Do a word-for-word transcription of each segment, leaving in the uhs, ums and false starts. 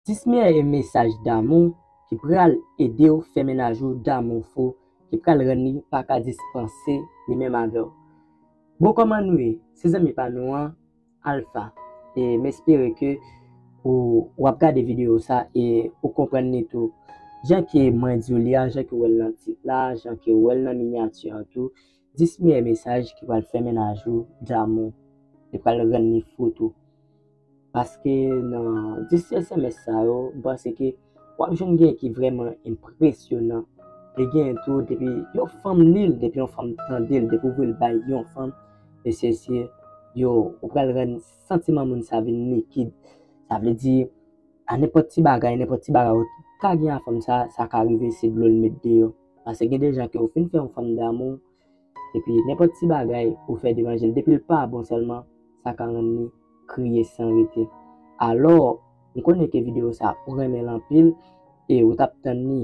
Dis meyè mesaj damou ki pral ede w fè mennaj ou damou fou, ki pral rann li pa ka dispanse li menm avè w. Bon, kòman nou ye? Se zanmi pa nou an, Alpha. E m espere ke ou, w ap gade videyo sa e ou konprann li tou. Jan ke mwen di w li a, jan ke w wè l nan tit la, jan ke w wè l nan minyati an tou, dis meyè mesaj ki pral fè mennaj ou damou. Li pral rann li fou tou. Paske nan dis S M S sa yo, m panse ke w ap jwenn gen ki vrèman enpresyonan. E gen tou, depi yon fanm li l, depi yon fanm tande l, depi w voye l bay yon fanm, mesye, se yo, ou pral rann santiman moun sa vin likid. Sa vle di, a nenpòt ti bagay, nenpòt ti bagay ou ka gen a fanm sa, sa ka rive, se dlo l met deyò. Paske gen de jan ke ou fin fè yon fanm damou, epi nenpòt ti bagay ou fè devan je l, depi l pa bon sèlman, sa ka rann li kriye san rete. Alò, m konnen ke videyo sa ou renmen l anpil, e ou t ap tann li.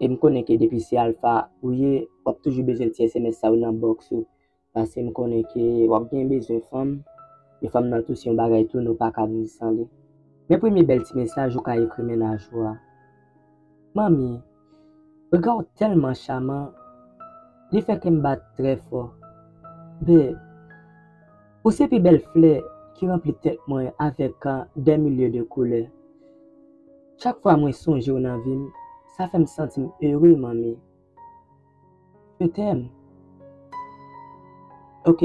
E m konnen ke depi se Alpha ou ye, w ap toujou bezwen ti S M S sa yo nan bòks ou. Paske m konnen ke w ap gen bezwen fanm, e fanm nan tou se yon bagay tou nou pa ka viv san li. Men premye bèl ti mesaj ou ka ekri mennaj ou a. Manmi, rega w tèlman chaman, li fè kè m bat trè fò. Babe, ou se pi bèl flè ki ranpli tèt mwen avèk, ah, des milliers de couleurs. Chak fwa mwen sonje w nan vi m, sa fè m santi m ere, manmi. Je t'aime. Ok.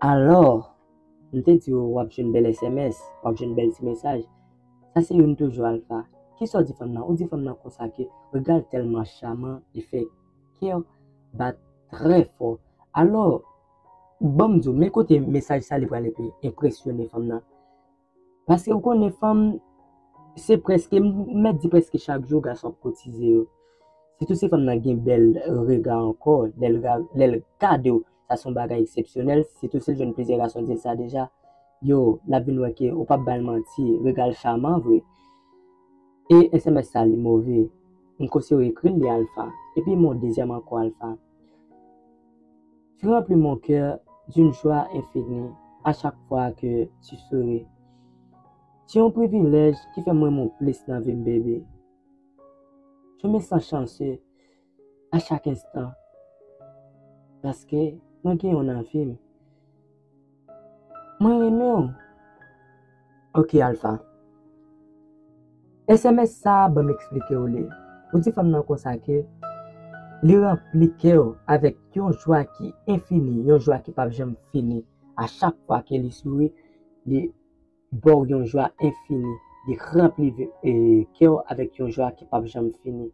Alò, m te di w w ap jwenn bèl S M S, w ap jwenn bèl ti mesaj. Sa se youn toujou, Alpha. Kisa w di fanm nan? Ou di fanm nan konsa ke rega l tèlman chaman, li fè kè w bat trè fò. Alò, ban m di w, men kote mesaj sa li pral enpe-, enpresyone fanm nan. Paske ou konnen fanm, se prèske, m mèt di prèske chak jou gason ap kotize yo. Sitou si fanm nan gen bèl rega ankò, lè l ra-, lè l gade w, sa se yon bagay eksepsyonèl. Sitou si l jwenn plizyè gason di l sa deja, yo, l ap vin wè ke ou p ap ba l manti, rega l chaman vre. E S M S sa li move. M konsiye w ekri l li, Alpha. Epi m yon dezyèm ankò, Alpha. Tu remplis mon cœur d'une joie infinie à chaque fois que tu souris. Se yon privilèj ki fè m renmen w plis nan vi m, baby. Je me sens chanceux à chaque instant. Paske mwen gen w nan vi m. Mwen renmen w. Ok, Alpha. S M S sa a, ban m eksplike w li. Ou di fanm nan konsa ke li ranpli kè w avèk yon jwa ki enfini, yon jwa ki p ap janm fini. A chak fwa ke li souri, li ba w yon jwa enfini. Li ranpli vi-, e, kè w avèk yon jwa ki p ap janm fini.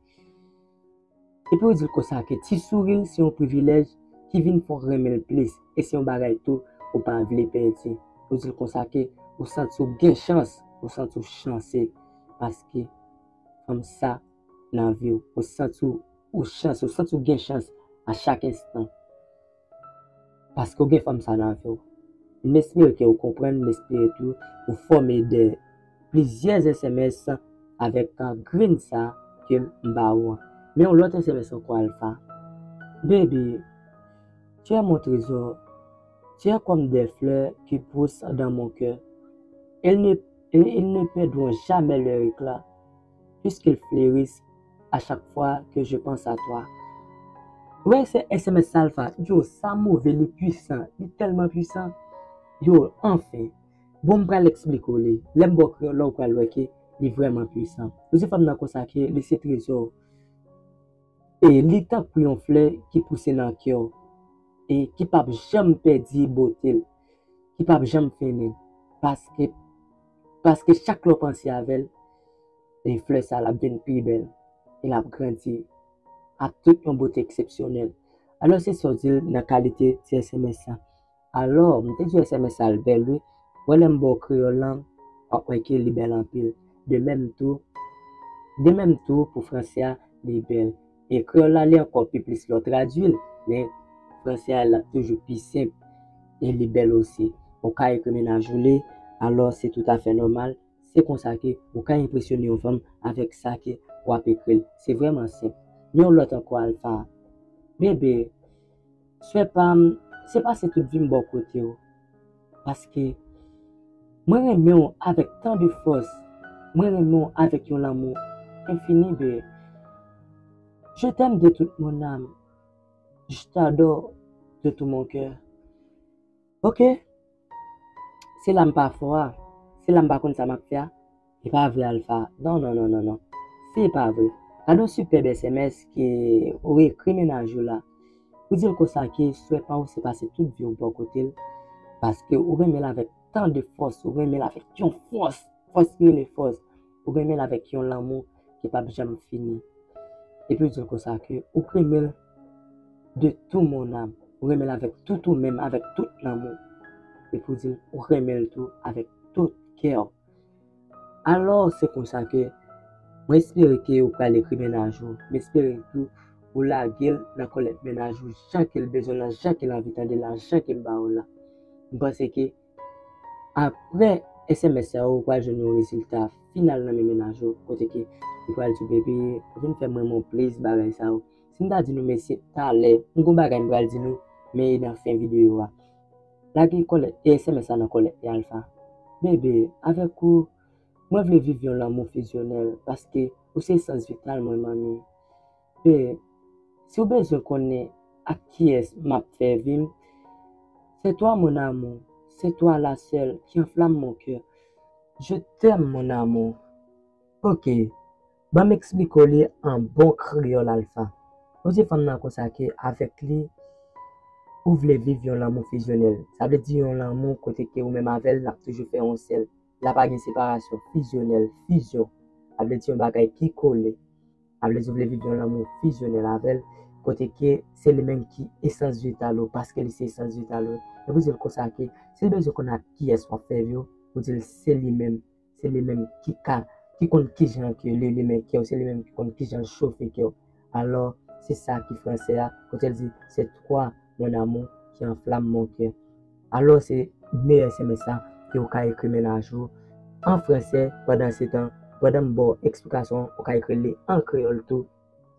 Epi ou di l konsa ke ti souri l se yon privilèj ki vin fè w renmen l plis, e se yon bagay tou ou pa vle pèdi. Ou di l konsa ke ou santi w gen chans, ou santi w chanse, paske fanm sa nan vi w, ou santi w, ou chanse, ou santi w gen chans a chak enstan. Paske w gen fanm sa nan vi w. M espere ke w konprann, m espere tou ou fòme de plizyè S M S avèk grenn sa ke m ba ou an. Men yon lòt S M S ankò, Alpha. Baby, tu es mon trésor. Tu es comme des fleurs qui poussent dans mon cœur. Elles ne, elles ne perdront jamais leur éclat, puisqu'elles fleurissent à chaque fois que je pense à toi. Ou wè se S M S sa, Alpha, yo, sa move, li pwisan, li tèlman pwisan. Yo, anfen. Bon, m pral eksplike w li. Lè m ba w kreyòl la, ou pral wè ke li vrèman pwisan. Ou di fanm nan konsa ke li se trezò. E li tankou yon flè ki pouse nan kè w. E ki p ap janm pèdi bote l. Ki p ap janm fennen. Paske, paske chak lè w panse avè l, e flè sa l ap vin pi bèl. E l ap grandi ak tout yon bote eksepsyonèl. Alò, se sa w di l nan kalite ti S M S sa. Alò, m te di w S M S sa l bèl, wi. Wè lè m ba w kreyòl lan, w ap wè ke li bèl anpil. De menm tou, de menm tou pou franse a, li bèl. E kreyòl la, li ankò pi plis lè w tradui l, men franse a, l ap toujou pi senp e li bèl osi. Ou ka ekri mennaj ou li, alò se toutafè nòmal. Se konsa ke ou ka enpresyone yon fanm avèk sa ke w ap ekri l. Se vrèman senp. Men yon lòt ankò, Alpha. Bebe, Swè pa m, se pase tout vi m bò kote w. Paske mwen renmen w avèk tan de fòs. Mwen renmen w avèk yon lanmou enfini, babe. Je t'aime de toute mon âme. Je t'adore de tout mon cœur. Ok. Se la m pa fò a. Se la m pa konn sa m ap fè a. E pa vre, Alpha. Non, non, non, non, non. Se pa vre. Gade yon sipèb S M S ke ou ekri mennaj ou la. Ou di l konsa ke swè pa ou se pase tout vi w bò kote l. Paske ou renmen l avèk tan de fòs, ou renmen l avèk yon fòs, fòs ki rele fòs. Ou renmen l avèk yon lanmou ki p ap janm fini. Epi ou di l konsa ke ou renmen l de tout mon âme. Ou renmen l avèk tout ou menm, avèk tout lanmou. Epi ou di l ou renmen l tou avèk tout kè w. Alò, se konsa ke mwen espere ke ou pral ekri mennaj ou. Mwen espere tou ou lage l nan kòlèt mennaj ou jan ke l bezwen, nan jan ke l anvi tande, nan jan ke m ba ou la. M panse ke apre S M S sa yo, ou pral jwenn yon rezilta final nan men mennaj ou, kote ke li pral di, "Baby, ou vin fè mwen mon plis bagay sa yo." Si m ta di nou mesye, talè, m gon bagay m pral di nou, men e nan fen videyo a. Lage kòlèt, e S M S la nan kòlèt e Alpha. Bebe, avèk ou, mwen vle viv yon lanmou fizyonèl, paske ou se esans vital mwen, manmi. E si w bezwen konnen ak kiyès m ap fè vi m, c'est toi mon amour, c'est toi la seule qui enflamme mon cœur. Je t'aime, mon amour. Ok, ban m eksplike w li an bon kreyòl, Alpha. Ou di fanm nan konsa ke avèk li, ou vle viv yon lanmou fizyonèl. Sa vle di yon lanmou kote ke ou menm avè l, n ap toujou fè yon sèl. La pa gen separasyon, fizyonèl, fizyon. Sa vle di yon bagay ki kole. Sa vle di ou vle viv yon lanmou fizyonèl avè l, kote ke se li menm ki esans vital ou, paske li se esans vital ou. Epi ou di l konsa ke si l bezwen konn ak kiyès w ap fè vi w, ou di l se li menm, se li menm ki ka, ki konn kijan ke li limen kè w, se li menm ki konn kijan l chofe kè w. Alò, se sa ki fransè a, kote l di, c'est toi, mon amour, qui enflamme mon cœur. Alò, se meyè S M S sa ke ou ka ekri mennaj ou an fransè, pandan se tan, pandan m ba w eksplikasyon, ou ka ekri li an kreyòl tou.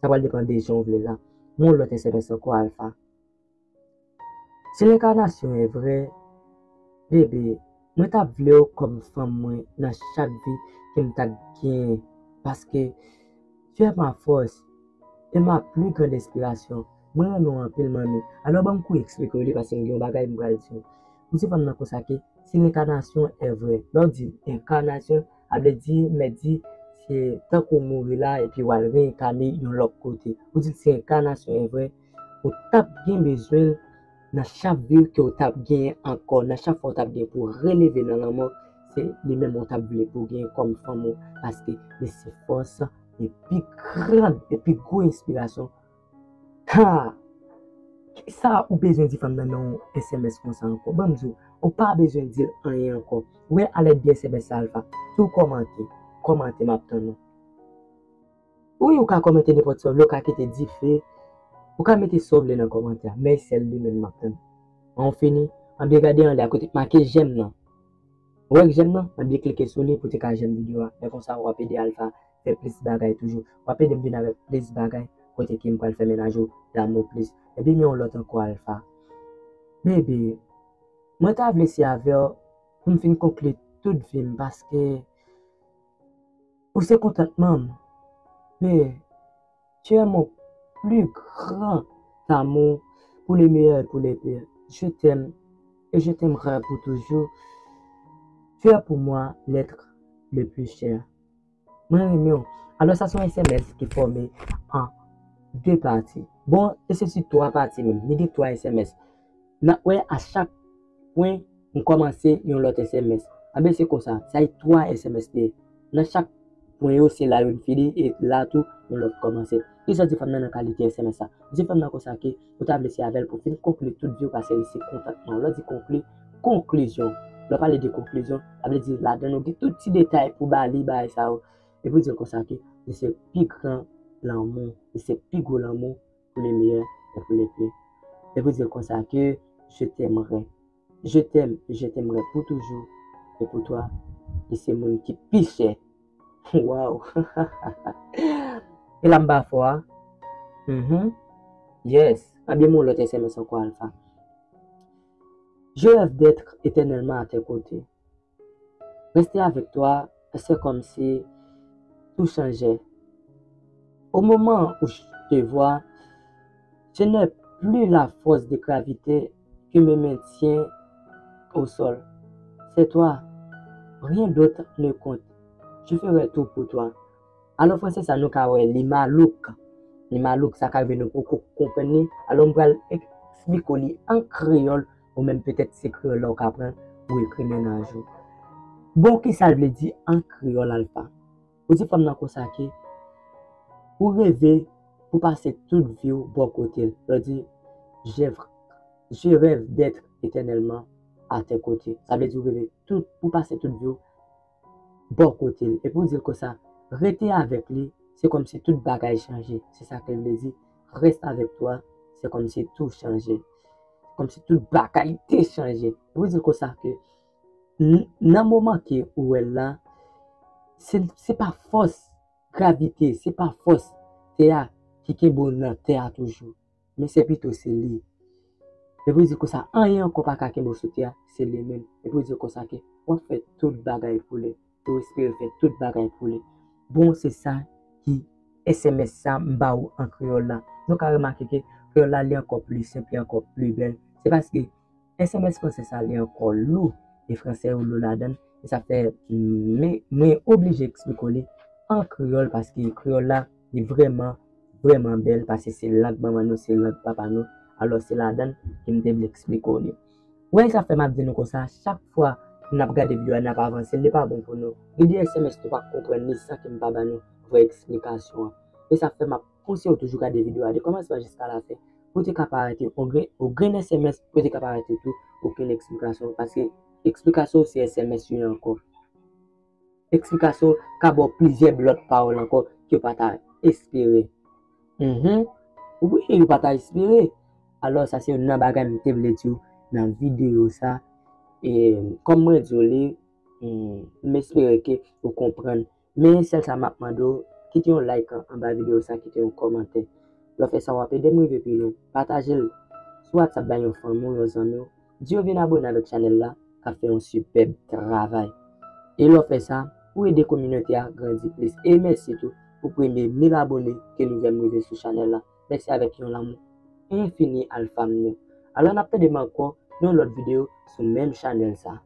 Sa pral depann de jan w vle la. Yon lòt S M S ankò, Alpha. Si lenkanasyon e vrè, bebe, mwen t ap vle w kòm fanm mwen nan chak vi ke m t ap genyen, paske tu es ma force et ma plus grande inspiration. Mwen renmen w anpil, manmi. Alò, ban m kouri eksplike w li, paske m gen yon bagay m pral di w. Ou di fanm nan konsa ke si lenkanasyon e vrè. Lè w di enkanasyon, sa vle di, mèt di, se tankou w mouri la, epi w al reenkane yon lòt kote. Ou di se enkanasyon e vrè, ou t ap gen bezwen l nan chak vi ke w t ap genyen ankò, nan chak fwa w t ap gen pou releve nan lanmò, se li menm ou t ap vle pou w genyen kòm fanm ou, paske li se fòs, li pi gran, li pi gwo enspirasyon. Ha! Kisa ou bezwen di fanm nan nan yon S M S konsa ankò? Ban m di w, ou pa bezwen di l anyen ankò. Ou wè, alèd de S M S sa, Alpha. Tou kòmante. Kòmante, m ap tann ou. Wi, ou ka kòmante nenpòt sa w vle, ou ka kite dife, ou ka mete sa w vle nan kòmantè a, men sèl li menm m ap tann. An w fini, ann byen gade anlè a kote k make jèm nan. Ou wè jèm nan? Ann byen klike sou li pou w te ka jèm videyo a. Lè konsa, w ap ede Alpha fè plis bagay toujou. W ap ede m vin avèk plis bagay kote ke m pral fè mennaj ou damou plis. Epi men yon lòt ankò, Alpha. Bebe, mwen ta vle se avè w pou m fin konkli tout vi m, paske ou se kontantman m. Bebe, tu es mon plus grand amour, pour le meilleur et pour le pire. Je t'aime et je t'aimerai pour toujours. Tu es pour moi l'être le plus cher. Mwen renmen w. Alò, sa se yon S M S ki fòme an de pati. Bon, e se si twa pati menm. Li gen twa S M S. N ap wè a chak pwen, m kòmanse yon lòt S M S. Anben, se konsa, sa e twa S M S li ye. Nan chak pwen yo, se la yo n fini, e la tou, yon lòt kòmanse. Kisa w di fanm nan nan kalite S M S sa? Ou di fanm nan konsa ke ou ta vle se avè l pou fin konkli tout vi w, paske li se kontantman w. Lè w di konkli, konklizyon. Lè w pale de konklizyon, sa vle di ladan l ou gen tout ti detay pou ba li bagay sa yo. Epi w di l konsa ke li se pi gran lanmou, li se pi gwo lanmou, pour le meilleur et pour le pire. Epi w di l konsa ke je t'aimerai. Je t'aime et je t'aimerai pour toujours. Et pour toi, li se moun ki pi chè. Waw! E la m pa fò a. Mhm. Yes. Ann byen men yon lòt S M S ankò, Alpha. Je rêve d'être éternellement à tes côtés. Rester avec toi c'est comme si tout changeait. Au moment où je te vois, ce n'est plus la force de gravité qui me maintient au sol. C'est toi. Rien d'autre ne compte. Je ferai tout pour toi. Alò, fransè sa nou ka wè li malouk. Li malouk, sa ka rive nou poko konprann li. Alò, m pral eksplike w li an kreyòl, ou menm petèt se kreyòl la w ka pran pou ekri mennaj ou. Bon, kisa l vle di an kreyòl, Alpha? Ou di fanm nan konsa ke ou reve pou pase tout vi w bò kote l. Lè w di, je, je rêve d'être éternellement à tes côtés. Sa vle di ou reve tout, pou pase tout vi w bò kote l. Epi w di l konsa, rete avèk li, se kòmsi tout bagay chanje. Se sa ke l vle di, reste avec toi, c'est comme si tout changeait. Kòmsi tout bagay te chanje. Epi w di l konsa ke n- nan moman ke ou wè l la, se, se pa fòs gravite, se pa fòs tè a ki kenbe w nan tè a toujou, men se pito se li. Epi w di konsa, anyen ankò pa ka kenbe w sou tè a, se li menm. Epi w di konsa ke w ap fè tout bagay pou li, ou espere fè tout bagay pou li. Bon, se sa ki S M S sa m ba ou an kreyòl la. Nou ka remake ke kreyòl la li ankò pli senp, li ankò pli bèl. Se paske S M S fransè sa li ankò lou, e fransè yo lou ladan l, e sa fè mwen, mwen oblije eksplike w li an kreyòl, paske kreyòl la li vrèman, vrèman bèl, paske se lang manman nou, se lang papa nou. Alò, se ladan l ke m te vle eksplike w li. Wè, sa fè m ap di nou konsa, chak fwa n ap gade videyo a, n ap avanse, li pa bon pou nou. Gen de S M S nou pa konprann li san ke m pa ba nou vrè eksplikasyon an. E sa fè m ap konseye w toujou gade videyo a de kòmansman jiska lafen, pou te ka pa rate yon grenn, yon grenn S M S, pou te ka pa rate tou okenn eksplikasyon, paske eksplikasyon se S M S yo ye ankò. Eksplikasyon ka ba w plizyè lòt pawòl ankò ke w pa ta espere. Mhm. Wi, ou pa ta espere. Alò, sa se youn nan bagay m te vle di w nan videyo sa. E, kòm mwen di w li, mm, m espere ke ou konprann. Men sèl sa m ap mande w, kite yon like an- anba videyo sa, kite yon kòmantè. Lè w fè sa, w ap ede m rive pi lwen. Pataje l sou WhatsApp bay yon fanmi w, yon zanmi w. Di yo vin abone avèk chanèl la, k ap fè yon sipèb travay. E lè w fè sa, ou ede kominote a grandi plis. E mèsi tou pou premye mil abone ke nou fè m rive sou chanèl la. Mèsi avèk yon lanmou enfini, Alpha m nan. Alò, n ap tande m ankò nan yon lòt videyo sou menm chanèl sa.